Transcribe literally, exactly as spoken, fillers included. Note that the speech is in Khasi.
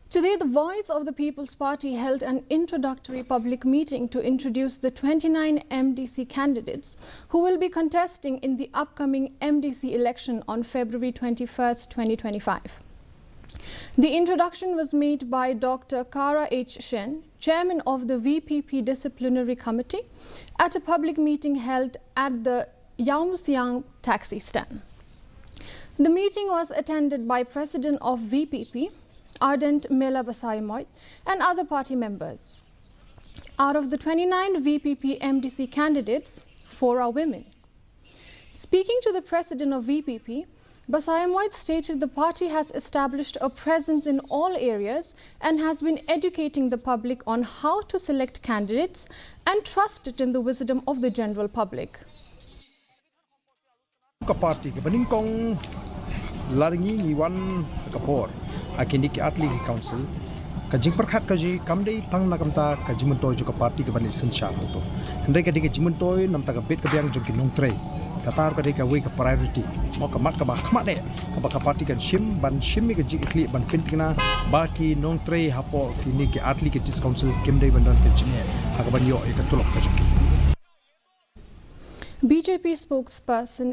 Today, the Voice of the People's Party held an introductory public meeting to introduce the twenty-nine M D C candidates who will be contesting in the upcoming M D C election on February twenty-first, twenty twenty-five. The introduction was made by Doctor Kara H Shen, chairman of the V P P Disciplinary Committee, at a public meeting held at the Yaumshiang taxi stand. The meeting was attended by President of V P P, Ardent Mela Basaiawmoit, and other party members. Out of the twenty-nine V P P M D C candidates, four are women. Speaking to the president of V P P, Basaiawmoit stated the party has established a presence in all areas and has been educating the public on how to select candidates and trusted in the wisdom of the general public. Ka party ka banyngkong la ri ngi ngi wan ka por ha kine ki artylli ki council. Ka jingpyrkhat ka jong ngi kam dei tang na ka bynta ka jingmyntoi jong ka party ka ban leit synshar hangto. Hynrei ka dei ka jingmyntoi namar ka bit ka biang jong ki nongtrei. Kata ka dei kawei ka priority. Mo ka mat kaba khmat eh kaba ka party kan shim ban shim ïa ka jingkitkhlieh ban pyntikna ba ki nongtrei hapoh kine ki artylli ki district council kim dei ban don ka jingeh ha ka ban ïoh ïa ka tulop ka jong ki. B J P spokesperson